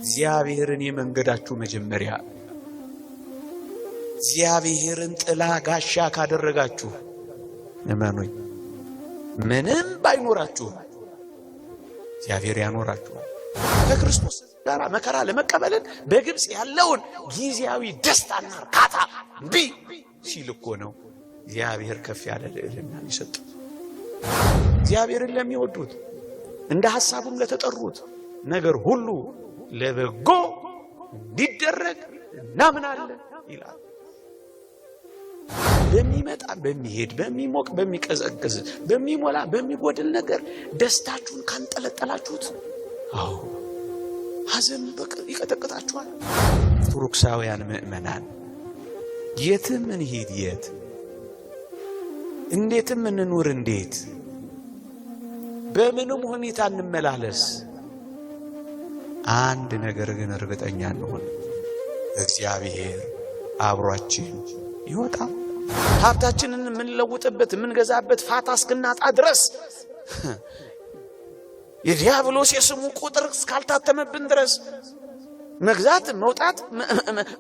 እግዚአብሔርን የመንገዳችሁ መጀመሪያ፣ እግዚአብሔርን ጥላ ጋሻ ካደረጋችሁ፣ እመኑኝ፣ ምንም ባይኖራችሁ እግዚአብሔር ያኖራችኋል። ከክርስቶስ ጋር መከራ ለመቀበልን በግብፅ ያለውን ጊዜያዊ ደስታና እርካታ እምቢ ሲል እኮ ነው እግዚአብሔር ከፍ ያለ ልዕልና የሰጠው። እግዚአብሔርን ለሚወዱት እንደ ሐሳቡም ለተጠሩት ነገር ሁሉ ለበጎ እንዲደረግ እናምናለን ይላል። በሚመጣ በሚሄድ፣ በሚሞቅ በሚቀዘቅዝ፣ በሚሞላ በሚጎድል ነገር ደስታችሁን ካንጠለጠላችሁት፣ አዎ፣ ሐዘን ይቀጠቅጣችኋል። ኦርቶዶክሳውያን ምእመናን፣ የትም እንሂድ የት፣ እንዴትም እንኑር እንዴት፣ በምንም ሁኔታ እንመላለስ፣ አንድ ነገር ግን እርግጠኛ እንሆን፣ እግዚአብሔር አብሯችን ይወጣል። ሀብታችንን የምንለውጥበት፣ የምንገዛበት ፋታ እስክናጣ ድረስ፣ የዲያብሎስ የስሙ ቁጥር እስካልታተመብን ድረስ፣ መግዛትም መውጣት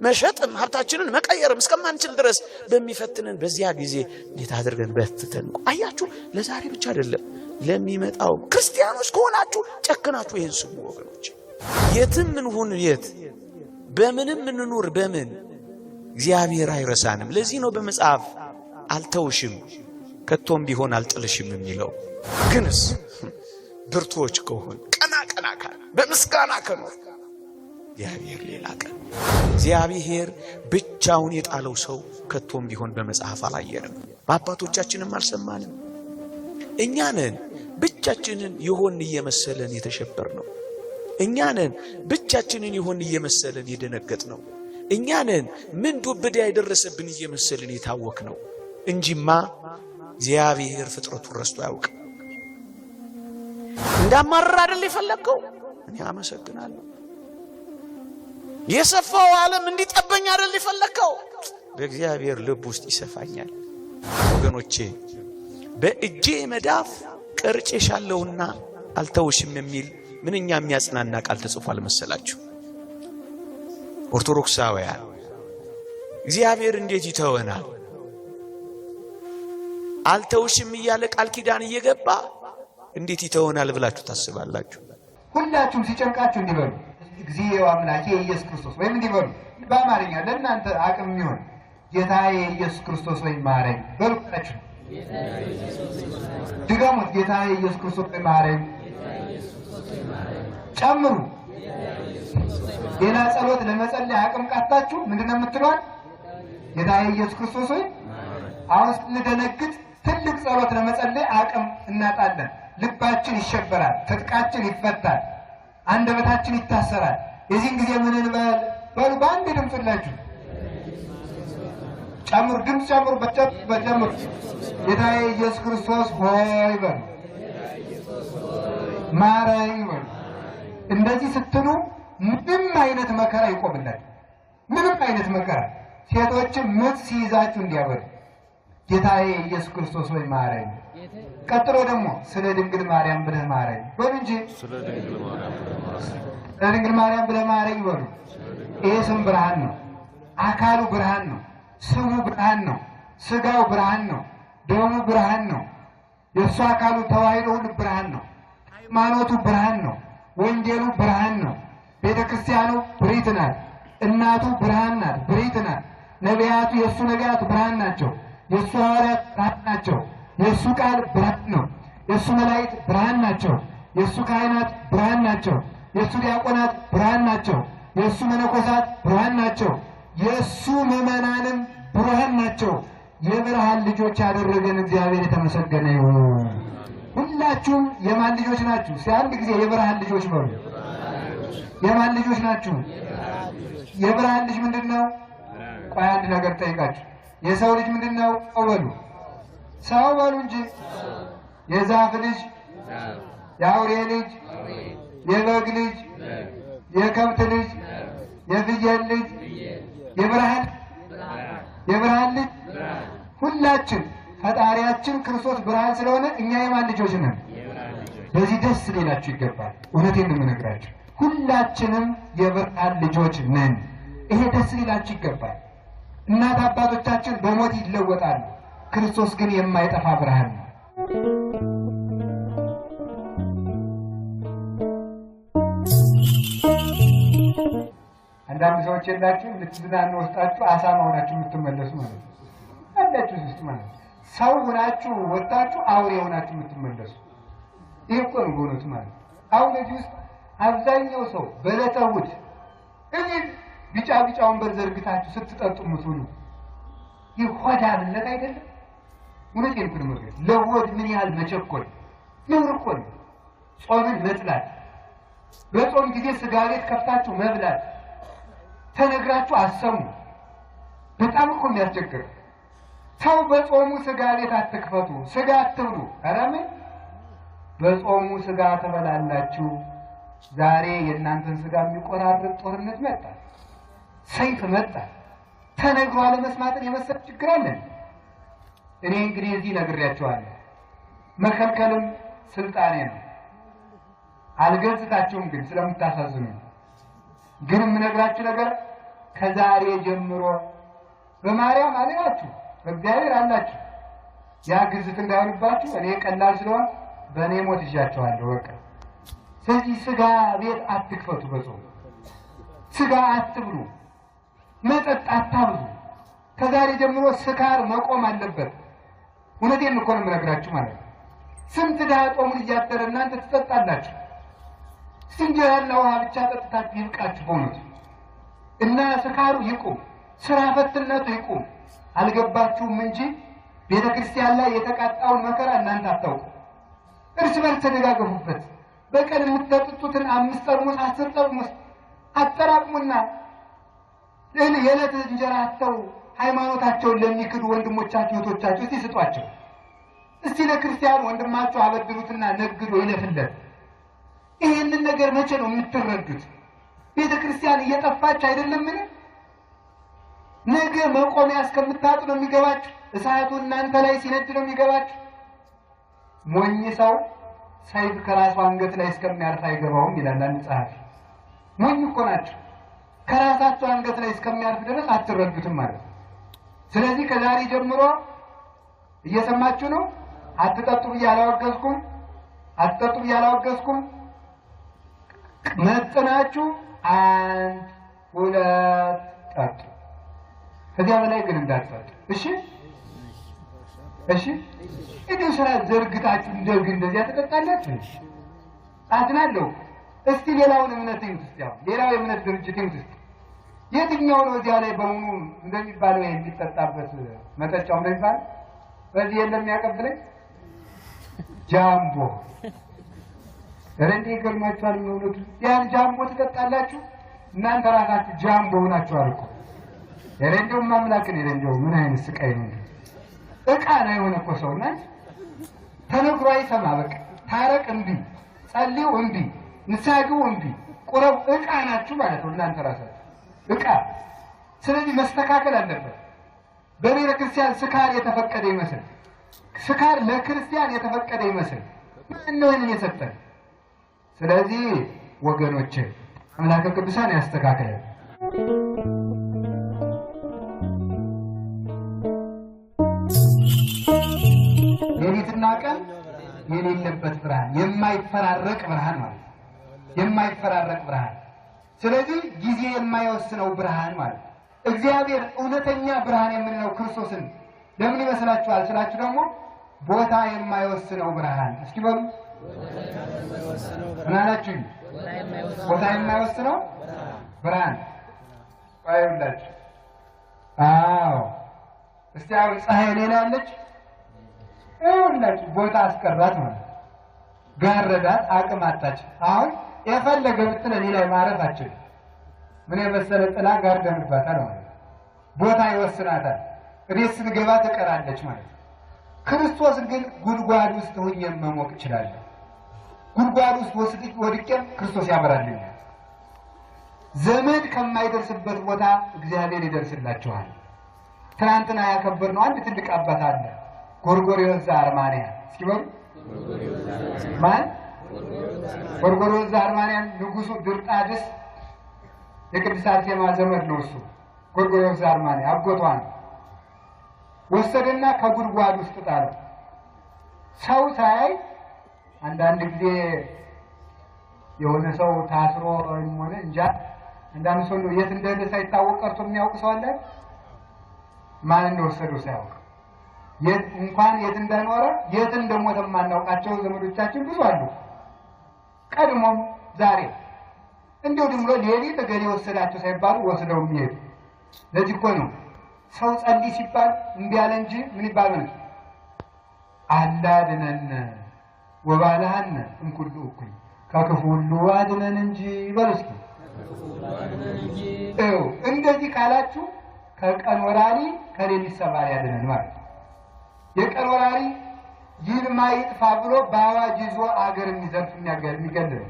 መሸጥም ሀብታችንን መቀየርም እስከማንችል ድረስ በሚፈትንን በዚያ ጊዜ እንዴት አድርገን በትተን፣ አያችሁ፣ ለዛሬ ብቻ አይደለም፣ ለሚመጣው ክርስቲያኖች ከሆናችሁ ጨክናችሁ ይህን ስሙ ወገኖች። የትም እንሁን የት፣ በምንም እንኑር በምን፣ እግዚአብሔር አይረሳንም። ለዚህ ነው በመጽሐፍ አልተውሽም ከቶም ቢሆን አልጥልሽም የሚለው። ግንስ ብርቱዎች ከሆን፣ ቀና ቀና ካል፣ በምስጋና ከኖር፣ እግዚአብሔር ሌላ ቀን፣ እግዚአብሔር ብቻውን የጣለው ሰው ከቶም ቢሆን በመጽሐፍ አላየንም፣ በአባቶቻችንም አልሰማንም። እኛንን ብቻችንን የሆን እየመሰለን የተሸበር ነው። እኛንን ብቻችንን የሆን እየመሰለን የደነገጥ ነው። እኛንን ምን ዱብዳ የደረሰብን እየመሰለን የታወክ ነው እንጂማ እግዚአብሔር ፍጥረቱን ረስቶ አያውቅም። እንዳማረር አይደል የፈለግከው? እኔ አመሰግናለሁ። የሰፋው ዓለም እንዲጠበኝ አይደል የፈለግከው? በእግዚአብሔር ልብ ውስጥ ይሰፋኛል። ወገኖቼ፣ በእጄ መዳፍ ቀርጬሻለሁና አልተውሽም የሚል ምንኛ የሚያጽናና ቃል ተጽፏል መሰላችሁ? ኦርቶዶክሳውያን፣ እግዚአብሔር እንዴት ይተወናል? አልተውሽም እያለ ቃል ኪዳን እየገባ እንዴት ይተወናል ብላችሁ ታስባላችሁ? ሁላችሁም ሲጨንቃችሁ እንዲበሉ እግዚኦ አምላኬ ኢየሱስ ክርስቶስ፣ ወይም እንዲበሉ በአማርኛ ለእናንተ አቅም የሚሆን ጌታዬ ኢየሱስ ክርስቶስ ወይ ማረኝ በሉላችሁ። ድገሙት። ጌታዬ ኢየሱስ ክርስቶስ ወይ ማረኝ። ጨምሩ። ሌላ ጸሎት ለመጸለይ አቅም ቃታችሁ ምንድነው የምትሏል? ጌታዬ ኢየሱስ ክርስቶስ ወይ። አሁን ስንደነግጥ ትልቅ ጸሎት ለመጸለይ አቅም እናጣለን። ልባችን ይሸበራል፣ ትጥቃችን ይፈታል፣ አንደበታችን ይታሰራል። የዚህን ጊዜ ምን እንበል? በሉ በአንድ ድምፅ ሁላችሁ ጨምሩ፣ ድምፅ ጨምሩ፣ በጨምሩ። ጌታዬ ኢየሱስ ክርስቶስ ሆይ በሉ፣ ማረኝ በሉ። እንደዚህ ስትሉ ምንም አይነት መከራ ይቆምላል። ምንም አይነት መከራ፣ ሴቶችም ምጥ ሲይዛችሁ እንዲያበሉ ጌታዬ ኢየሱስ ክርስቶስ ሆይ ማረኝ። ቀጥሎ ደግሞ ስለ ድንግል ማርያም ብለህ ማረኝ በሉ እንጂ፣ ስለ ድንግል ማርያም ብለህ ማረኝ በሉ። ይሄ ስም ብርሃን ነው። አካሉ ብርሃን ነው። ስሙ ብርሃን ነው። ስጋው ብርሃን ነው። ደሙ ብርሃን ነው። የእሱ አካሉ ተዋሕዶ ሁሉ ብርሃን ነው። ሃይማኖቱ ብርሃን ነው። ወንጌሉ ብርሃን ነው። ቤተ ክርስቲያኑ ብሪት ናት። እናቱ ብርሃን ናት፣ ብሪት ናት። ነቢያቱ፣ የእሱ ነቢያት ብርሃን ናቸው። የእሱ ሐዋርያት ብርሃን ናቸው። የእሱ ቃል ብርሃን ነው። የእሱ መላእክት ብርሃን ናቸው። የእሱ ካህናት ብርሃን ናቸው። የእሱ ዲያቆናት ብርሃን ናቸው። የእሱ መነኮሳት ብርሃን ናቸው። የእሱ ምዕመናንም ብርሃን ናቸው። የብርሃን ልጆች ያደረገን እግዚአብሔር የተመሰገነ ይሁን። ሁላችሁም የማን ልጆች ናችሁ? እስኪ አንድ ጊዜ የብርሃን ልጆች በሉ። የማን ልጆች ናችሁ? የብርሃን ልጅ ምንድን ነው? ቆይ አንድ ነገር ጠይቃችሁ፣ የሰው ልጅ ምንድን ነው? ሰው በሉ፣ ሰው በሉ እንጂ። የዛፍ ልጅ፣ የአውሬ ልጅ፣ የበግ ልጅ፣ የከብት ልጅ፣ የፍየል ልጅ፣ የብርሃን ልጅ። ሁላችን ፈጣሪያችን ክርስቶስ ብርሃን ስለሆነ እኛ የማን ልጆች ነን? በዚህ ደስ ሊላችሁ ይገባል። እውነቴን ነው የምነግራችሁ። ሁላችንም የብርሃን ልጆች ነን። ይሄ ደስ ሊላችሁ ይገባል። እናት አባቶቻችን በሞት ይለወጣሉ። ክርስቶስ ግን የማይጠፋ ብርሃን ነው። አንዳንድ ሰዎች የላችሁ ልትዝናኑ ወስጣችሁ አሳማ ሆናችሁ የምትመለሱ ማለት ነው። አላችሁ ውስጥ ማለት ነው። ሰው ሆናችሁ ወጣችሁ አውሬ ሆናችሁ የምትመለሱ ይሄ እኮ ነው በእውነቱ ማለት ነው። አሁን እዚህ ውስጥ አብዛኛው ሰው በዕለተ እሑድ እዚህ ቢጫ ቢጫ ወንበር ዘርግታችሁ ስትጠጡ የምትውሉ ይህ ሆዳምነት አይደለም? እውነቴን እኮ ነው የምልህ። ለሆድ ምን ያህል መቸኮል ነውር እኮ ነው። ጾምን መጥላት፣ በጾም ጊዜ ስጋ ቤት ከፍታችሁ መብላት፣ ተነግራችሁ አሰሙ። በጣም እኮ የሚያስቸግር ሰው በጾሙ ስጋ ቤት አትክፈቱ፣ ስጋ አትብሉ። ኧረ ምን በጾሙ ስጋ ትበላላችሁ? ዛሬ የእናንተን ስጋ የሚቆራርጥ ጦርነት መጣ፣ ሰይፍ መጣ። ተነግሮ አለመስማትን የመሰለ ችግር አለን። እኔ እንግዲህ እዚህ ነግሬያቸዋለሁ። መከልከልም ስልጣኔ ነው። አልገዝታችሁም ግን ስለምታሳዝኑ ግን የምነግራችሁ ነገር ከዛሬ ጀምሮ በማርያም አልላችሁ በእግዚአብሔር አላችሁ። ያ ግዝት እንዳይሆንባችሁ እኔ ቀላል ስለሆን በእኔ ሞት ይዣችኋለሁ። በቃ ስለዚህ ስጋ ቤት አትክፈቱ፣ በጾም ስጋ አትብሉ፣ መጠጥ አታብዙ። ከዛሬ ጀምሮ ስካር መቆም አለበት። እውነቴን እኮ ነው የምነግራችሁ ማለት ነው። ስንት ድሀ ጦሙን እያደረ እናንተ ትጠጣላችሁ። እንጀራና ውሃ ብቻ ጠጥታችሁ ይብቃችሁ በእውነቱ እና ስካሩ ይቁም፣ ስራ ፈትነቱ ይቁም። አልገባችሁም እንጂ ቤተ ክርስቲያን ላይ የተቃጣውን መከራ እናንተ አታውቁ። እርስ በርስ ተደጋገፉበት። በቀን የምትጠጡትን 5 ጠርሙስ 10 ጠርሙስ አጠራቅሙና የዕለት እንጀራ አጥተው ሃይማኖታቸውን ለሚክዱ ወንድሞቻችሁ እህቶቻችሁ እስቲ ስጧቸው። እስቲ ለክርስቲያን ወንድማችሁ አበድሩትና ነግዶ ይለፍለት። ይሄንን ነገር መቼ ነው የምትረዱት? ቤተ ክርስቲያን እየጠፋች አይደለምን? ነገ መቆሚያ እስከምታጡ ነው የሚገባችሁ። እሳቱ እናንተ ላይ ሲነድ ነው የሚገባችሁ። ሞኝ ሰው ሰይፍ ከራሱ አንገት ላይ እስከሚያርፍ አይገባውም ይላል አንድ ጸሐፊ። ሞኝ እኮ ናቸው። ከራሳቸው አንገት ላይ እስከሚያርፍ ድረስ አትረዱትም ማለት ነው። ስለዚህ ከዛሬ ጀምሮ እየሰማችሁ ነው። አትጠጡ ብዬ አላወገዝኩም። አትጠጡ ብዬ አላወገዝኩም። መጥናችሁ 1 2 ጠጡ። ከዚያ በላይ ግን እንዳትጠጡ። እሺ እሺ። እንዲሁ ስራ ዘርግታችሁ እንደግ እንደዚያ ትጠጣላችሁ። አዝናለሁ። እስቲ ሌላውን እምነት እዩት። እስቲ አሁን ሌላው የእምነት ድርጅት እዩት እስቲ የትኛው ነው እዚያ ላይ በሙሉ እንደሚባለው የሚጠጣበት መጠጫው እንደሚባል በዚህ የለም የሚያቀብለኝ ጃምቦ። ኧረ እንዴ ይገርማችኋል። በእውነቱ ያን ጃምቦ ትጠጣላችሁ እናንተ ራሳችሁ ጃምቦ ሆናችኋል እኮ። ኧረ እንደው ማምላክን ኧረ እንደው ምን አይነት ስቃይ ነው! እቃ ነው የሆነ እኮ ሰው እና ተነግሮ አይሰማ። በቃ ታረቅ እምቢ፣ ጸልዩ እምቢ፣ ንስሐ ግቡ እምቢ፣ ቁረቡ። እቃ ናችሁ ማለት ነው እናንተ ራሳችሁ እቃ። ስለዚህ መስተካከል አለበት። በቤተ ክርስቲያን ስካር የተፈቀደ ይመስል፣ ስካር ለክርስቲያን የተፈቀደ ይመስል ማን ነው ይሄንን የሰጠን? ስለዚህ ወገኖቼ አምላከ ቅዱሳን ያስተካክላል። ሌሊትና ቀን የሌለበት ብርሃን፣ የማይፈራረቅ ብርሃን ማለት ነው። የማይፈራረቅ ብርሃን። ስለዚህ ጊዜ የማይወስነው ብርሃን ማለት ነው። እግዚአብሔር እውነተኛ ብርሃን የምንለው ክርስቶስን ለምን ይመስላችኋል ስላችሁ ደግሞ ቦታ የማይወስነው ብርሃን። እስኪ በሉ ምን አላችሁ? ቦታ የማይወስነው ብርሃን አይውላችሁ። አዎ እስቲ አሁን ፀሐይ ሌላ አለች ይኸውላችሁ፣ ቦታ አስቀራት ማለት ጋረዳት፣ አቅም አጣች። አሁን የፈለገ ብትል እኔ ላይ ማረፍ አትችልም። ምን የመሰለ ጥላ ጋርደንባታል ማለት ቦታ ይወስናታል። እቤት ስንገባ ትቀራለች ማለት ነው። ክርስቶስ ግን ጉድጓድ ውስጥ ሆኜ መሞቅ እችላለሁ። ጉድጓድ ውስጥ ወድቄም ክርስቶስ ያበራልኛል። ዘመድ ከማይደርስበት ቦታ እግዚአብሔር ይደርስላችኋል። ትናንትና ያከበርነው አንድ ትልቅ አባት አለ፣ ጎርጎርዮስ ዘአርማንያ። እስኪ በሉ ማን? ጎርጎርዮስ ዘአርማንያን ንጉሱ ድርጣድስ የቅድስት አርሴማ ዘመድ ነው። እሱ ጎርጎርዮስ ዘአርማንያ አጎቷ ነው። ወሰደና ከጉድጓድ ውስጥ ጣለው። ሰው ሳያይ አንዳንድ ጊዜ የሆነ ሰው ታስሮ ሆነ እንጃ አንዳንድ ሰው እንደው የት እንደሄደ ሳይታወቅ ቀርቶ የሚያውቅ ሰው አለ። ማን እንደወሰደው ሳያውቅ የት እንኳን የት እንደኖረ የት እንደሞተ የማናውቃቸው ዘመዶቻችን ብዙ አሉ። ቀድሞም ዛሬ እንደው ዝም ብሎ ሌሊት እገሌ ወሰዳቸው ሳይባሉ ወስደው የሚሄዱ። ለዚህ እኮ ነው ሰው ጸልይ ሲባል እምቢ አለ እንጂ ምን ይባል ነው? አላ አድነን ወባልሃነ እምኩሉ እኩይ፣ ከክፉ ሁሉ አድነን እንጂ በሉ እስኪ። ይኸው እንደዚህ ካላችሁ ከቀን ወራሪ ከሌሊት ሰባሪ አድነን ማለት ነው። የቀን ወራሪ ይልማ ይጥፋ ብሎ በአዋጅ ይዞ አገር የሚዘርፍ የሚገል ነው።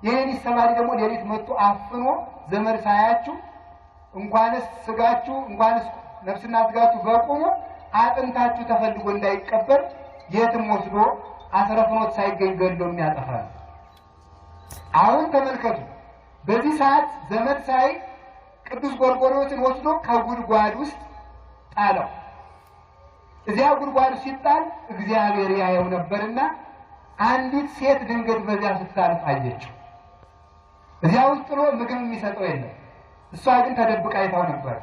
የሌሊት ሰባሪ ደግሞ ሌሊት መጥቶ አፍኖ ዘመድ ሳያችሁ እንኳንስ ስጋችሁ እንኳንስ ነፍስና ስጋችሁ በቁሙ አጥንታችሁ ተፈልጎ እንዳይቀበር የትም ወስዶ አስረፍኖት ሳይገኝ ገድሎ የሚያጠፋ ነው። አሁን ተመልከቱ። በዚህ ሰዓት ዘመድ ሳይ ቅዱስ ጎርጎርዮስን ወስዶ ከጉድጓድ ውስጥ ጣለው። እዚያ ጉድጓድ ሲጣል እግዚአብሔር ያየው ነበርና አንዲት ሴት ድንገት በዚያ ስታልፍ አየችው። እዚያ ውስጥ ጥሎ ምግብ የሚሰጠው የለም። እሷ ግን ተደብቃ አይታው ነበር።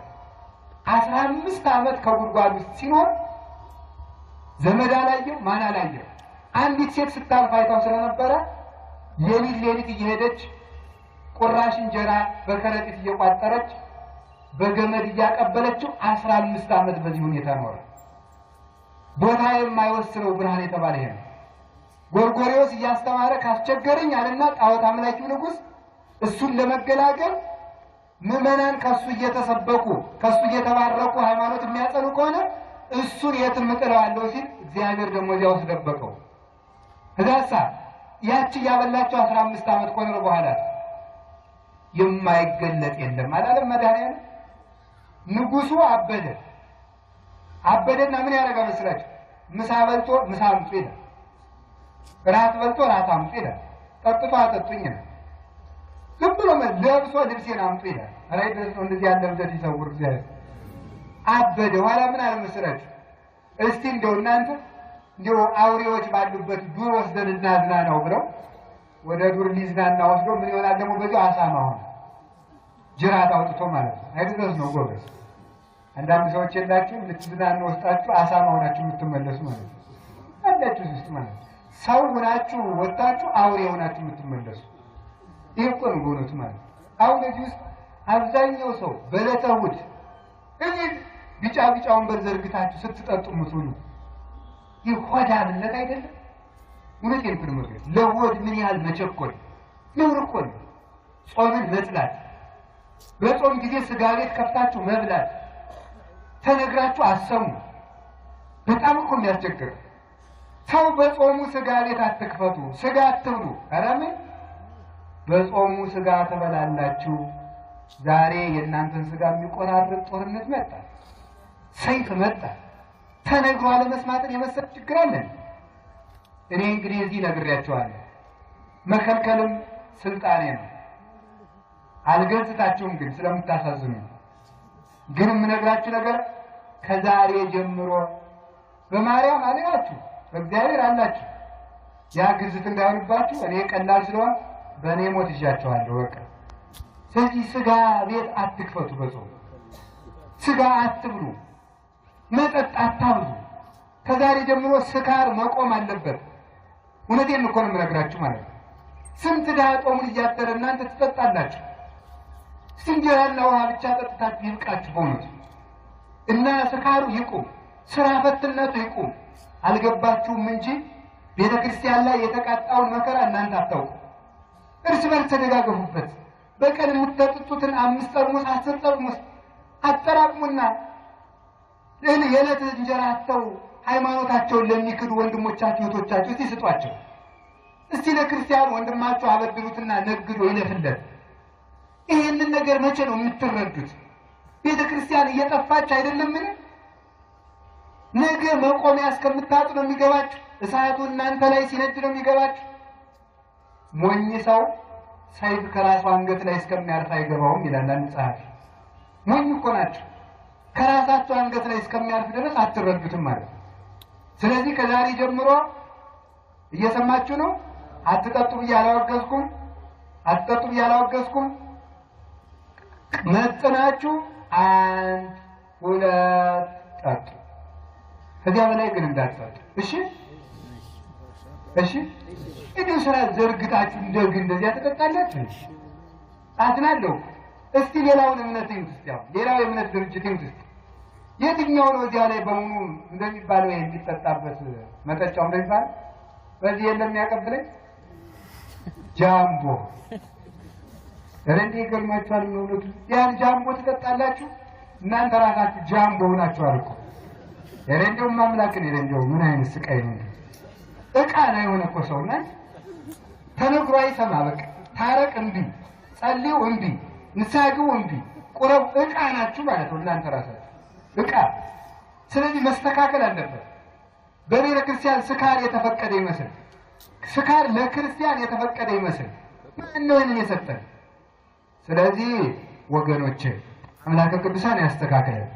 15 ዓመት ከጉድጓድ ውስጥ ሲኖር ዘመድ አላየው፣ ማን አላየው። አንዲት ሴት ስታልፍ አይታው ስለነበረ ሌሊት ሌሊት እየሄደች ቁራሽ እንጀራ በከረጢት እየቋጠረች በገመድ እያቀበለችው 15 ዓመት በዚህ ሁኔታ ኖረ። ቦታ የማይወስነው ብርሃን የተባለ ይሄ ነው። ጎርጎርዮስ እያስተማረ ካስቸገረኝ አለና ጣዖት አምላኪው ንጉሥ እሱን ለመገላገል ምዕመናን ከሱ እየተሰበኩ ከሱ እየተባረኩ ሃይማኖት የሚያጸኑ ከሆነ እሱን የትም እጥለዋለሁ ሲል እግዚአብሔር ደግሞ እዚያ ውስጥ ደበቀው። ከዛሳ ያቺ እያበላቸው 15 ዓመት ከኖረ በኋላ የማይገለጥ የለም አላለም መድኃኒዓለም። ንጉሱ አበደ። አበደና ምን ያደርጋል መስላችሁ? ምሳ በልቶ ምሳ አምጡ ይላል። ራት በልቶ ራት አምጡ ይላል። ጠጥቶ አጠጡኝ ይላል። ዝም ብሎ ለብሶ ልብሴን አምጡ ይላል። ኧረ ድረስ ነው እንደዚህ ያለ እብደት ይሰውር እግዚአብሔር። አበደ። ኋላ ምን አለ መሰላችሁ? እስቲ እንደው እናንተ እንደው አውሬዎች ባሉበት ዱር ወስደን እናዝናናው ብለው ወደ ዱር ሊዝናና ወስዶ ምን ይሆናል ደግሞ በዚያው አሳማ ሆነ። ጅራት አውጥቶ ማለት ነው። አይደረስ ነው ጎበዝ። አንዳንድ ሰዎች የላችሁ ልትዝናኑ ወስጣችሁ አሳማ ሆናችሁ የምትመለሱ ማለት ነው። አንዳችሁ ውስጥ ማለት ነው። ሰው ሆናችሁ ወጣችሁ አውሬ ሆናችሁ የምትመለሱ ይሄ እኮ ነው በእውነቱ ማለት ነው። አሁን እዚህ ውስጥ አብዛኛው ሰው በዕለተ እሑድ እዚህ ቢጫ ቢጫ ወንበር ዘርግታችሁ ስትጠጡ የምትውሉ ይህ ሆዳምነት አይደለም? እውነቴን እኮ ነው የምነግርህ። ለሆድ ምን ያህል መቸኮል ነውር እኮ ነው። ጾምን መጥላት፣ በጾም ጊዜ ስጋ ቤት ከፍታችሁ መብላት፣ ተነግራችሁ አሰሙ። በጣም እኮ የሚያስቸግር ሰው በጾሙ ስጋ ቤት አትክፈቱ፣ ስጋ አትብሉ። ኧረ ምን በጾሙ ስጋ ትበላላችሁ? ዛሬ የእናንተን ስጋ የሚቆራርጥ ጦርነት መጣ፣ ሰይፍ መጣ። ተነግሮ አለመስማትን የመሰለ ችግር አለን። እኔ እንግዲህ እዚህ ነግሬያቸዋለሁ። መከልከልም ስልጣኔ ነው። አልገዝታችሁም ግን ስለምታሳዝኑ ግን የምነግራችሁ ነገር ከዛሬ ጀምሮ በማርያም አልናችሁ በእግዚአብሔር አላችሁ። ያ ግዝት እንዳይሆንባችሁ እኔ ቀላል ስለሆን በእኔ ሞት ይዣችኋለሁ። በቃ ስለዚህ ስጋ ቤት አትክፈቱ፣ በጾም ስጋ አትብሉ፣ መጠጥ አታብዙ። ከዛሬ ጀምሮ ስካር መቆም አለበት። እውነቴን እኮ ነው የምነግራችሁ ማለት ነው። ስንት ድሀ ጦሙን እያደረ እናንተ ትጠጣላችሁ። እስቲ እንጀራና ውሃ ብቻ ጠጥታችሁ ይብቃችሁ በእውነቱ እና ስካሩ ይቁም፣ ስራ ፈትነቱ ይቁም። አልገባችሁም እንጂ ቤተ ክርስቲያን ላይ የተቃጣውን መከራ እናንተ አታውቁ። እርስ በርስ ተደጋገፉበት። በቀን የምትጠጡትን 5 ጠርሙስ 10 ጠርሙስ አጠራቅሙና የዕለት እንጀራ አጥተው ሃይማኖታቸውን ለሚክዱ ወንድሞቻችሁ እህቶቻችሁ እስቲ ስጧቸው። እስቲ ለክርስቲያን ወንድማችሁ አበድሩትና ነግዶ ይለፍለት። ይሄንን ነገር መቼ ነው የምትረዱት? ቤተ ክርስቲያን እየጠፋች አይደለምን? ነገ መቆሚያ እስከምታጡ ነው የሚገባችሁ። እሳቱ እናንተ ላይ ሲነድ ነው የሚገባችሁ። ሞኝ ሰው ሰይፍ ከራሱ አንገት ላይ እስከሚያርፍ አይገባውም ይላል አንድ ጸሐፊ። ሞኝ እኮ ናቸው። ከራሳቸው አንገት ላይ እስከሚያርፍ ድረስ አትረዱትም ማለት ነው። ስለዚህ ከዛሬ ጀምሮ እየሰማችሁ ነው። አትጠጡ ብዬ አላወገዝኩም። አትጠጡ ብዬ አላወገዝኩም። መጥናችሁ 1 2 ጠጡ። ከዚያ በላይ ግን እንዳትጠጡ። እሺ እሺ። እንዲሁ ስራ ዘርግታችሁ እንደዚያ ትጠጣላችሁ። አዝናለሁ። እስቲ ሌላውን እምነት እዩት። እስቲ አሁን ሌላው የእምነት ድርጅት እዩት። እስቲ የትኛው ነው እዚያ ላይ በሙሉ እንደሚባለው የሚጠጣበት መጠጫው እንደሚባል በዚህ የለም የሚያቀብለኝ ጃምቦ። ኧረ እንዴ ይገርማችኋል። እውነቱ ያን ጃምቦ ትጠጣላችሁ እናንተ ራሳችሁ ጃምቦ ሆናችኋል እኮ። ኧረ እንደው ማምላክን ኧረ እንደው ምን አይነት ስቃይ ነው! እቃ ነው የሆነ እኮ ሰው እና ተነግሮ አይሰማ። በቃ ታረቅ እምቢ፣ ጸልዩ እምቢ፣ ንስሐ ግቡ እምቢ፣ ቁረቡ። እቃ ናችሁ ማለት ነው እናንተ ራሳችሁ እቃ። ስለዚህ መስተካከል አለበት። በቤተ ክርስቲያን ስካር የተፈቀደ ይመስል፣ ስካር ለክርስቲያን የተፈቀደ ይመስል ማን ነው ይሄንን የሰጠን? ስለዚህ ወገኖቼ አምላከ ቅዱሳን ያስተካክላል።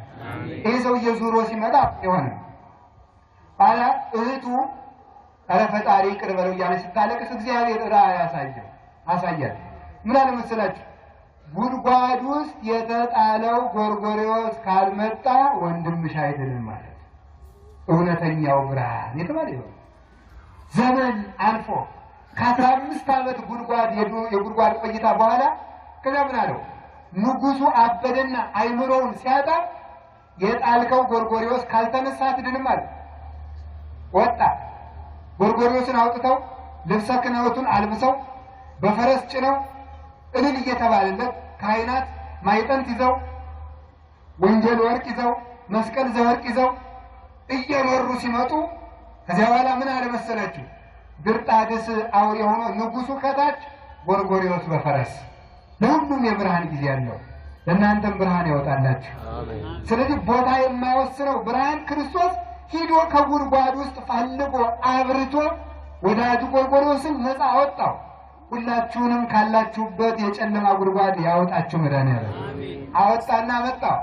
ይሄ ሰውዬ ዙሮ ሲመጣ የሆነ ኋላ እህቱ ኧረ ፈጣሪ ይቅር በለው እያለች ስታለቅስ እግዚአብሔር ራእይ አሳያት። ምን አለ መሰላችሁ? ጉድጓድ ውስጥ የተጣለው ጎርጎርዮስ ካልመጣ ወንድምሽ አይድንም ማለት እውነተኛው ብርሃን የተባለ ይሆናል። ዘመን አልፎ ከ15 ዓመት ጉድጓድ የጉድጓድ ቆይታ በኋላ ከዛ ምን አለው? ንጉሱ አበደና አይምሮውን ሲያጣ የጣልከው ጎርጎርዮስ ካልተነሳ አትድንም አለ። ወጣ። ጎርጎርዮስን አውጥተው ልብሰ ክህነቱን አልብሰው በፈረስ ጭነው እልል እየተባለለት ካህናት ማዕጠንት ይዘው ወንጌል ወርቅ ይዘው መስቀል ዘወርቅ ይዘው እየመሩ ሲመጡ ከዚያ በኋላ ምን አለ መሰላችሁ? ድርጣድስ አውሬ ሆኖ ንጉሱ ከታች ጎርጎርዮስ በፈረስ። ለሁሉም የብርሃን ጊዜ አለው። ለእናንተም ብርሃን ያወጣላችሁ። ስለዚህ ቦታ የማይወስነው ብርሃን ክርስቶስ ሂዶ ከጉድጓድ ውስጥ ፈልጎ አብርቶ ወዳጁ ጎርጎርዮስን ነፃ አወጣው። ሁላችሁንም ካላችሁበት የጨለማ ጉድጓድ ያወጣችሁ መድኃኒዓለም። አወጣና መጣው።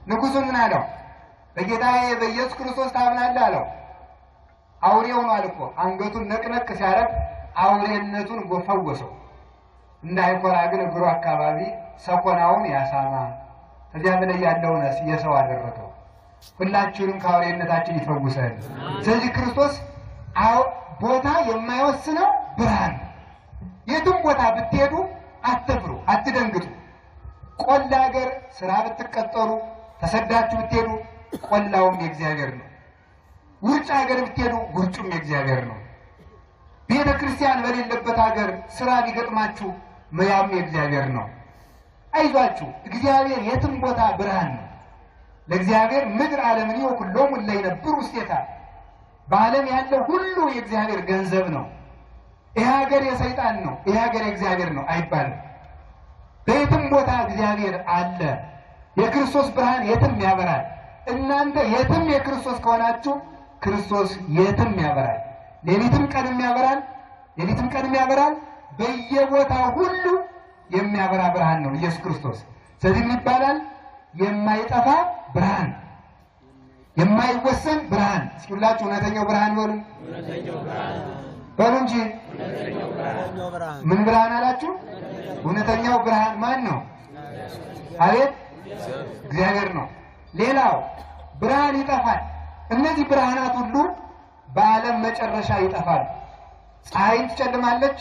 ንጉሱ ምን አለው? በጌታዬ በኢየሱስ ክርስቶስ ታምናለህ አለው። አውሬው ነው አልኮ አንገቱን ነቅነቅ ሲያረግ አውሬነቱን ፈወሰው። እንዳይኮራ ግን እግሩ አካባቢ ሰኮናውን ያሳማ ከዚያ በላይ ያለውን የሰው አደረገው። ሁላችሁንም ከአውሬነታችን ይፈውሳል። ስለዚህ ክርስቶስ ቦታ የማይወስነው ብርሃን። የትም ቦታ ብትሄዱ አትፍሩ፣ አትደንግጡ። ቆላ ሀገር ስራ ብትቀጠሩ ተሰዳችሁ ብትሄዱ ቆላውም የእግዚአብሔር ነው። ውርጭ ሀገር ብትሄዱ ውርጩም የእግዚአብሔር ነው። ቤተ ክርስቲያን በሌለበት ሀገር ስራ ቢገጥማችሁ ያም የእግዚአብሔር ነው። አይዟችሁ፣ እግዚአብሔር የትም ቦታ ብርሃን ነው። ለእግዚአብሔር ምድር ዓለምን ይወኩሎሙ እለ ይነብሩ ውስቴታ። በዓለም ያለው ሁሉ የእግዚአብሔር ገንዘብ ነው። ይሄ ሀገር የሰይጣን ነው፣ ይሄ ሀገር የእግዚአብሔር ነው አይባልም። በየትም ቦታ እግዚአብሔር አለ። የክርስቶስ ብርሃን የትም ያበራል። እናንተ የትም የክርስቶስ ከሆናችሁ ክርስቶስ የትም ያበራል። ሌሊትም ቀንም ያበራል። ሌሊትም ቀንም ያበራል። በየቦታው ሁሉ የሚያበራ ብርሃን ነው ኢየሱስ ክርስቶስ። ስለዚህ ምን ይባላል? የማይጠፋ ብርሃን፣ የማይወሰን ብርሃን። እስኪ ሁላችሁ እውነተኛው ብርሃን በሉ በሉ እንጂ። ምን ብርሃን አላችሁ? እውነተኛው ብርሃን ማን ነው? አቤት፣ እግዚአብሔር ነው። ሌላው ብርሃን ይጠፋል። እነዚህ ብርሃናት ሁሉ በዓለም መጨረሻ ይጠፋሉ። ፀሐይም ትጨልማለች፣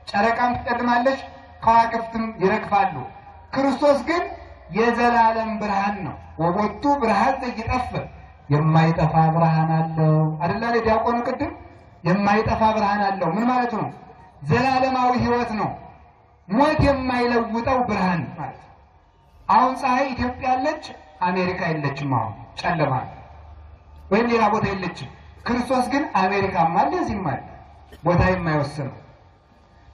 ጨረቃም ትጨልማለች፣ ከዋክብትም ይረግፋሉ። ክርስቶስ ግን የዘላለም ብርሃን ነው። ወቦቱ ብርሃን ዘይጠፍእ፣ የማይጠፋ ብርሃን አለው። አይደል አለ ዲያቆኑ ቅድም? የማይጠፋ ብርሃን አለው። ምን ማለት ነው? ዘላለማዊ ሕይወት ነው። ሞት የማይለውጠው ብርሃን ማለት ነው። አሁን ፀሐይ ኢትዮጵያ አለች፣ አሜሪካ የለችም። አሁን ጨለማ ወይም ሌላ ቦታ የለችም። ክርስቶስ ግን አሜሪካም አለ እዚህም አለ። ቦታ የማይወስነው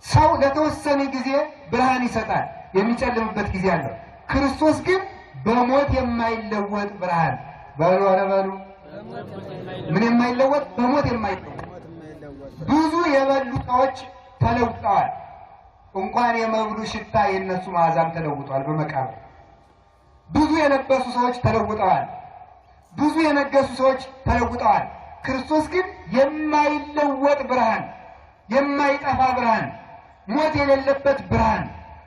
ሰው ለተወሰነ ጊዜ ብርሃን ይሰጣል፣ የሚጨልምበት ጊዜ አለው። ክርስቶስ ግን በሞት የማይለወጥ ብርሃን። በሉ ኧረ በሉ፣ ምን የማይለወጥ? በሞት የማይለወጥ። ብዙ የበሉ ሰዎች ተለውጠዋል። እንኳን የመብሉ ሽታ የእነሱ መዓዛም ተለውጧል። በመቃብር ብዙ የለበሱ ሰዎች ተለውጠዋል። ብዙ የነገሱ ሰዎች ተለውጠዋል። ክርስቶስ ግን የማይለወጥ ብርሃን፣ የማይጠፋ ብርሃን፣ ሞት የሌለበት ብርሃን፣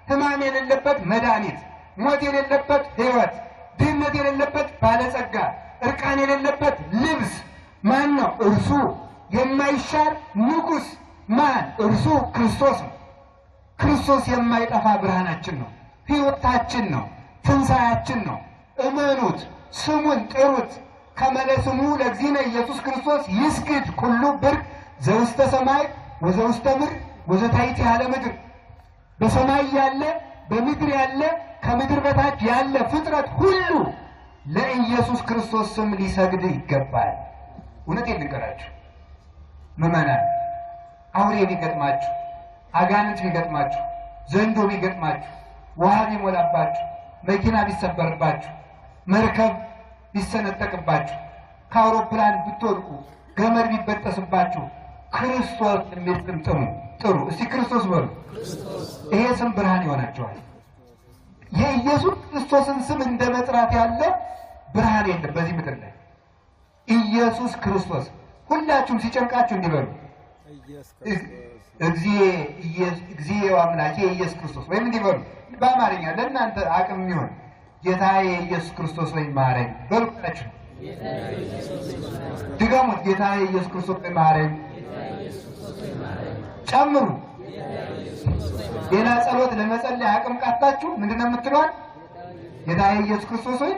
ሕማም የሌለበት መድኃኒት፣ ሞት የሌለበት ሕይወት፣ ድህነት የሌለበት ባለጸጋ፣ እርቃን የሌለበት ልብስ ማን ነው? እርሱ የማይሻር ንጉሥ ማን? እርሱ ክርስቶስ ነው። ክርስቶስ የማይጠፋ ብርሃናችን ነው፣ ሕይወታችን ነው፣ ትንሣያችን ነው። እመኑት፣ ስሙን ጥሩት። ከመለስሙ ለእግዚእነ ኢየሱስ ክርስቶስ ይስግድ ኩሉ ብርቅ ዘውስተ ሰማይ ወዘውስተ ምድር ወዘታሕት ያለ ምድር። በሰማይ ያለ በምድር ያለ ከምድር በታች ያለ ፍጥረት ሁሉ ለኢየሱስ ክርስቶስ ስም ሊሰግድ ይገባል። እውነቴን ልንገራችሁ ምዕመናን፣ አውሬ ቢገጥማችሁ፣ አጋንንት ቢገጥማችሁ፣ ዘንዶ ቢገጥማችሁ፣ ውሃ ቢሞላባችሁ፣ መኪና ቢሰበርባችሁ፣ መርከብ ቢሰነጠቅባችሁ፣ ከአውሮፕላን ብትወድቁ፣ ገመድ ቢበጠስባችሁ ክርስቶስ የሚል ስም ጥሙ ጥሩ። እስቲ ክርስቶስ በሉ። ይሄ ስም ብርሃን ይሆናቸዋል። የኢየሱስ ክርስቶስን ስም እንደ መጥራት ያለ ብርሃን የለም በዚህ ምድር ላይ። ኢየሱስ ክርስቶስ ሁላችሁም ሲጨንቃችሁ እንዲበሉ እግዚእ አምላኬ ኢየሱስ ክርስቶስ ወይም እንዲበሉ በአማርኛ ለእናንተ አቅም የሚሆን ጌታዬ ኢየሱስ ክርስቶስ ወይ ማረኝ በሉላችሁ። ድገሙት። ጌታዬ ኢየሱስ ክርስቶስ ወይ ማረኝ። ጨምሩ። ሌላ ጸሎት ለመጸለይ አቅም ቃታችሁ ምንድን ነው የምትሏል? ጌታዬ ኢየሱስ ክርስቶስ ወይ።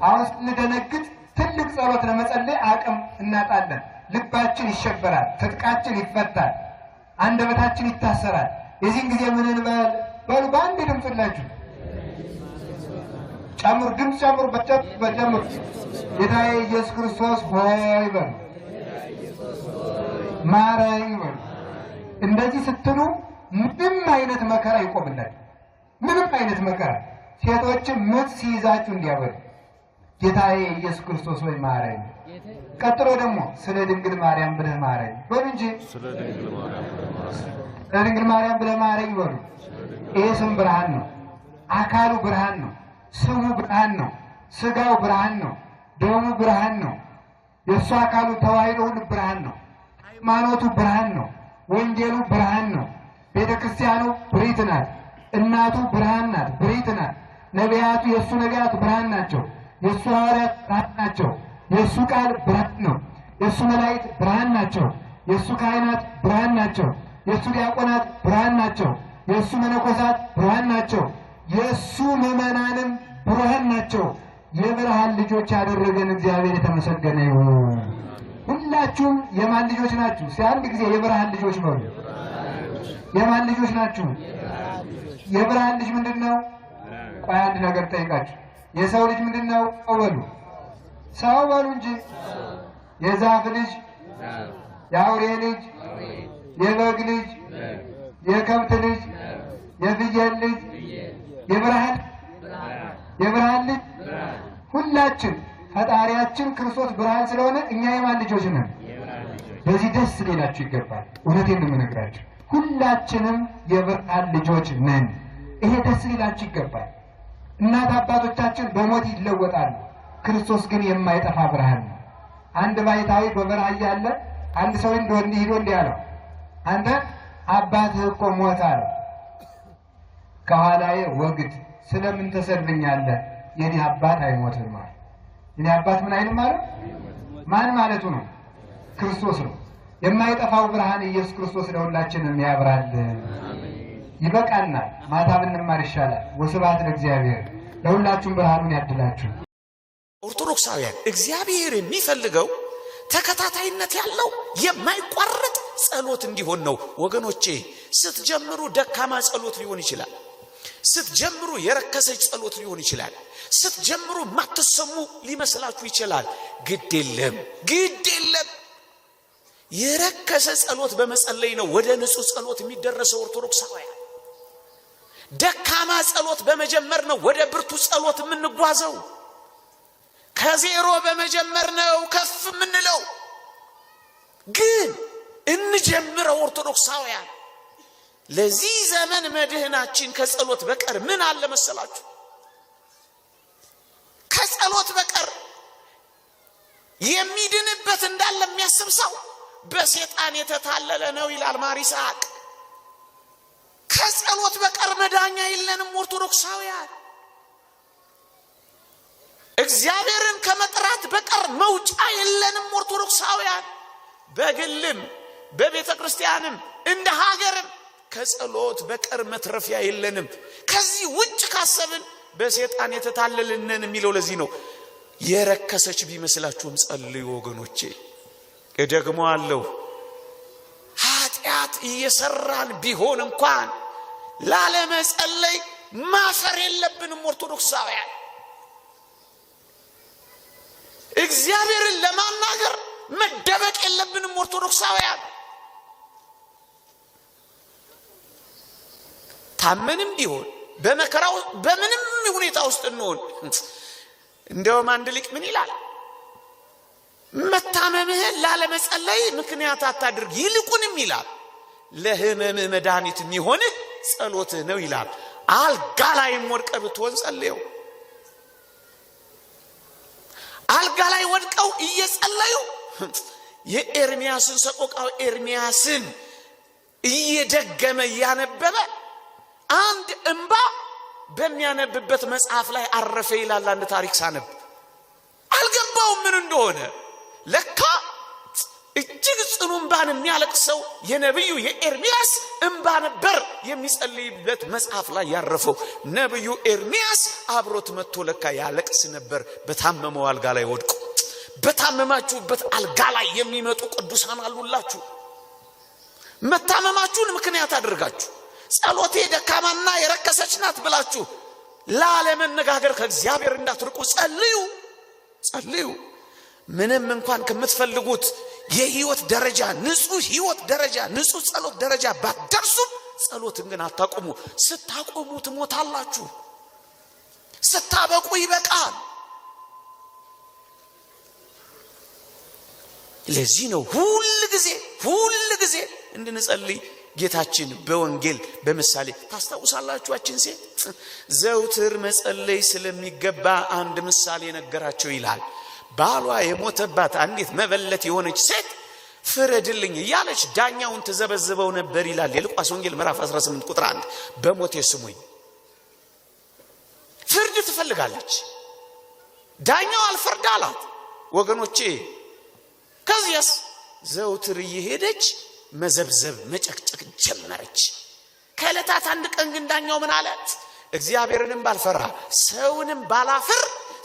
አሁን ስንደነግጥ ትልቅ ጸሎት ለመጸለይ አቅም እናጣለን። ልባችን ይሸበራል፣ ትጥቃችን ይፈታል፣ አንደበታችን ይታሰራል። የዚህን ጊዜ ምን እንበል? በሉ በአንድ ድምፁላችሁ ጨምሩ፣ ድምፅ ጨምሩ፣ በጨምሩ። ጌታዬ ኢየሱስ ክርስቶስ ሆይ በሉ፣ ማረኝ በሉ። እንደዚህ ስትሉ ምንም አይነት መከራ ይቆምላል። ምንም አይነት መከራ ሴቶችም ምጥ ሲይዛችሁ እንዲያበሉ ጌታዬ ኢየሱስ ክርስቶስ ሆይ ማረኝ። ቀጥሎ ደግሞ ስለ ድንግል ማርያም ብለህ ማረኝ በሉ እንጂ ስለ ድንግል ማርያም ብለህ ማረኝ በሉ። ይሄ ስም ብርሃን ነው። አካሉ ብርሃን ነው። ስሙ ብርሃን ነው። ስጋው ብርሃን ነው። ደሙ ብርሃን ነው። የእሱ አካሉ ተዋሕዶ ሁሉ ብርሃን ነው። ሃይማኖቱ ብርሃን ነው። ወንጌሉ ብርሃን ነው። ቤተ ክርስቲያኑ ብሪት ናት። እናቱ ብርሃን ናት፣ ብሪት ናት። ነቢያቱ የእሱ ነቢያት ብርሃን ናቸው። የእሱ ሐዋርያት ብርሃን ናቸው። የእሱ ቃል ብርሃን ነው። የእሱ መላእክት ብርሃን ናቸው። የእሱ ካህናት ብርሃን ናቸው። የእሱ ዲያቆናት ብርሃን ናቸው። የእሱ መነኮሳት ብርሃን ናቸው። የእሱ ምዕመናንም ብርሃን ናቸው። የብርሃን ልጆች ያደረገን እግዚአብሔር የተመሰገነ ይሁን። ሁላችሁም የማን ልጆች ናችሁ? እስኪ አንድ ጊዜ የብርሃን ልጆች በሉ። የማን ልጆች ናችሁ? የብርሃን ልጅ ምንድን ነው? ቆይ አንድ ነገር ጠይቃችሁ፣ የሰው ልጅ ምንድን ነው? ሰው በሉ፣ ሰው በሉ እንጂ። የዛፍ ልጅ፣ የአውሬ ልጅ፣ የበግ ልጅ፣ የከብት ልጅ፣ የፍየል ልጅ፣ የብርሃን የብርሃን ልጅ ሁላችን ፈጣሪያችን ክርስቶስ ብርሃን ስለሆነ እኛ የማን ልጆች ነን? በዚህ ደስ ሊላችሁ ይገባል። እውነቴን ነው የምነግራችሁ። ሁላችንም የብርሃን ልጆች ነን። ይሄ ደስ ሊላችሁ ይገባል። እናት አባቶቻችን በሞት ይለወጣሉ። ክርስቶስ ግን የማይጠፋ ብርሃን ነው። አንድ ባይታዊ በበረሃ እያለ አንድ ሰው እንደወንድ ሂዶ እንዲህ አለው፣ አንተ አባትህ እኮ ሞት አለው። ከኋላዬ ወግድ፣ ስለምን ተሰድበኛለህ? የኔ አባት አይሞትም አለ። የኔ አባት ምን አይልም አለ። ማን ማለቱ ነው? ክርስቶስ ነው። የማይጠፋው ብርሃን ኢየሱስ ክርስቶስ ለሁላችንም ያብራል። ይበቃናል። ማታ ብንማር ይሻላል። ወስብሐት ለእግዚአብሔር። ለሁላችሁም ብርሃኑን ያድላችሁ። ኦርቶዶክሳውያን እግዚአብሔር የሚፈልገው ተከታታይነት ያለው የማይቋረጥ ጸሎት እንዲሆን ነው። ወገኖቼ ስትጀምሩ ደካማ ጸሎት ሊሆን ይችላል። ስትጀምሩ የረከሰች ጸሎት ሊሆን ይችላል። ስትጀምሩ ማትሰሙ ሊመስላችሁ ይችላል። ግድ የለም፣ ግድ የለም። የረከሰ ጸሎት በመጸለይ ነው ወደ ንጹህ ጸሎት የሚደረሰው። ኦርቶዶክሳውያን ደካማ ጸሎት በመጀመር ነው ወደ ብርቱ ጸሎት የምንጓዘው። ከዜሮ በመጀመር ነው ከፍ የምንለው። ግን እንጀምረው ኦርቶዶክሳውያን። ለዚህ ዘመን መድህናችን ከጸሎት በቀር ምን አለ መሰላችሁ? ከጸሎት በቀር የሚድንበት እንዳለ የሚያስብ ሰው በሴጣን የተታለለ ነው ይላል ማር ይስሐቅ። ከጸሎት በቀር መዳኛ የለንም ኦርቶዶክሳውያን። እግዚአብሔርን ከመጥራት በቀር መውጫ የለንም ኦርቶዶክሳውያን። በግልም በቤተ ክርስቲያንም እንደ ሀገርም ከጸሎት በቀር መትረፊያ የለንም። ከዚህ ውጭ ካሰብን በሴጣን የተታለልነን የሚለው ለዚህ ነው። የረከሰች ቢመስላችሁም ጸልዩ ወገኖቼ። እደግሞ አለሁ፣ ኃጢአት እየሰራን ቢሆን እንኳን ላለመጸለይ ማፈር የለብንም ኦርቶዶክሳውያን። እግዚአብሔርን ለማናገር መደበቅ የለብንም ኦርቶዶክሳውያን። ታመንም ቢሆን በመከራው በምንም ሁኔታ ውስጥ እንሆን፣ እንደውም አንድ ሊቅ ምን ይላል? መታመምህን ላለመጸለይ ምክንያት አታድርግ፣ ይልቁንም ይላል ለህመምህ መድኃኒት የሚሆንህ ጸሎትህ ነው ይላል። አልጋ ላይም ወድቀህ ብትሆን ጸልየው። አልጋ ላይ ወድቀው እየጸለዩ የኤርሚያስን ሰቆቃው ኤርሚያስን እየደገመ እያነበበ አንድ እምባ በሚያነብበት መጽሐፍ ላይ አረፈ ይላል። አንድ ታሪክ ሳነብ አልገባውም ምን እንደሆነ። ለካ እጅግ ጽኑ እምባን የሚያለቅሰው የነቢዩ የኤርሚያስ እምባ ነበር የሚጸልይበት መጽሐፍ ላይ ያረፈው። ነቢዩ ኤርሚያስ አብሮት መጥቶ ለካ ያለቅስ ነበር በታመመው አልጋ ላይ ወድቆ። በታመማችሁበት አልጋ ላይ የሚመጡ ቅዱሳን አሉላችሁ። መታመማችሁን ምክንያት አድርጋችሁ ጸሎቴ ደካማና የረከሰች ናት ብላችሁ ላለመነጋገር ከእግዚአብሔር እንዳትርቁ ጸልዩ፣ ጸልዩ። ምንም እንኳን ከምትፈልጉት የህይወት ደረጃ ንጹህ ህይወት ደረጃ ንጹህ ጸሎት ደረጃ ባትደርሱም ጸሎትን ግን አታቆሙ። ስታቆሙ ትሞታላችሁ። ስታበቁ ይበቃል። ለዚህ ነው ሁል ጊዜ ሁል ጊዜ እንድንጸልይ ጌታችን በወንጌል በምሳሌ ታስታውሳላችሁ። ያችን ሴት ዘውትር መጸለይ ስለሚገባ አንድ ምሳሌ ነገራቸው ይላል። ባሏ የሞተባት አንዲት መበለት የሆነች ሴት ፍረድልኝ እያለች ዳኛውን ትዘበዝበው ነበር ይላል የሉቃስ ወንጌል ምዕራፍ 18 ቁጥር 1። በሞቴ ስሙኝ፣ ፍርድ ትፈልጋለች። ዳኛው አልፈርድ አላት። ወገኖቼ ከዚያስ ዘውትር እየሄደች መዘብዘብ መጨቅጨቅ ጀመረች። ከዕለታት አንድ ቀን ግን ዳኛው ምን አለ? እግዚአብሔርንም ባልፈራ ሰውንም ባላፍር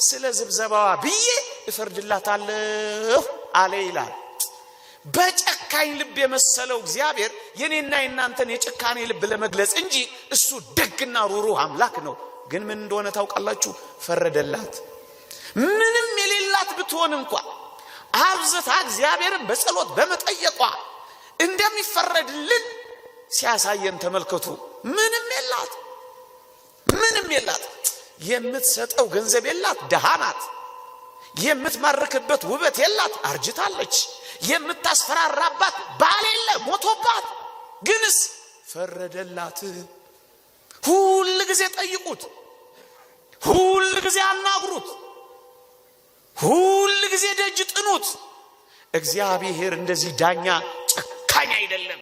ስለ ዝብዘባዋ ብዬ እፈርድላታለሁ አለ ይላል። በጨካኝ ልብ የመሰለው እግዚአብሔር የኔና የናንተን የጭካኔ ልብ ለመግለጽ እንጂ እሱ ደግና ሩሩህ አምላክ ነው። ግን ምን እንደሆነ ታውቃላችሁ? ፈረደላት። ምንም የሌላት ብትሆን እንኳ አብዝታ እግዚአብሔርን በጸሎት በመጠየቋ እንደሚፈረድልን ሲያሳየን ተመልከቱ። ምንም የላት፣ ምንም የላት። የምትሰጠው ገንዘብ የላት፣ ድሃ ናት። የምትማርክበት ውበት የላት፣ አርጅታለች። የምታስፈራራባት ባል የለ፣ ሞቶባት። ግንስ ፈረደላት። ሁል ጊዜ ጠይቁት፣ ሁል ጊዜ አናግሩት፣ ሁል ጊዜ ደጅ ጥኑት። እግዚአብሔር እንደዚህ ዳኛ ጨካኝ አይደለም።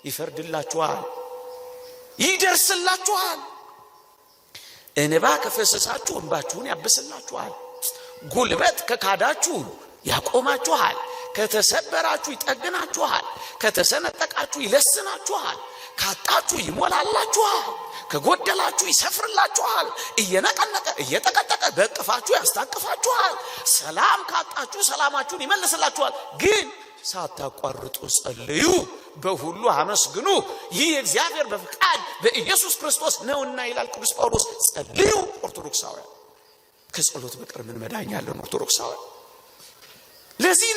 ይፈርድላችኋል፣ ይደርስላችኋል። እንባ ከፈሰሳችሁ እንባችሁን ያብስላችኋል። ጉልበት ከካዳችሁ ያቆማችኋል። ከተሰበራችሁ ይጠግናችኋል። ከተሰነጠቃችሁ ይለስናችኋል። ካጣችሁ ይሞላላችኋል። ከጎደላችሁ ይሰፍርላችኋል። እየነቀነቀ እየጠቀጠቀ በእቅፋችሁ ያስታቅፋችኋል። ሰላም ካጣችሁ ሰላማችሁን ይመልስላችኋል። ግን ሳታቋርጡ ጸልዩ፣ በሁሉ አመስግኑ፣ ይህ የእግዚአብሔር በፍቃድ በኢየሱስ ክርስቶስ ነውና ይላል ቅዱስ ጳውሎስ። ጸልዩ ኦርቶዶክሳውያን። ከጸሎት በቀር ምን መዳኛ አለን ኦርቶዶክሳውያን? ለዚህ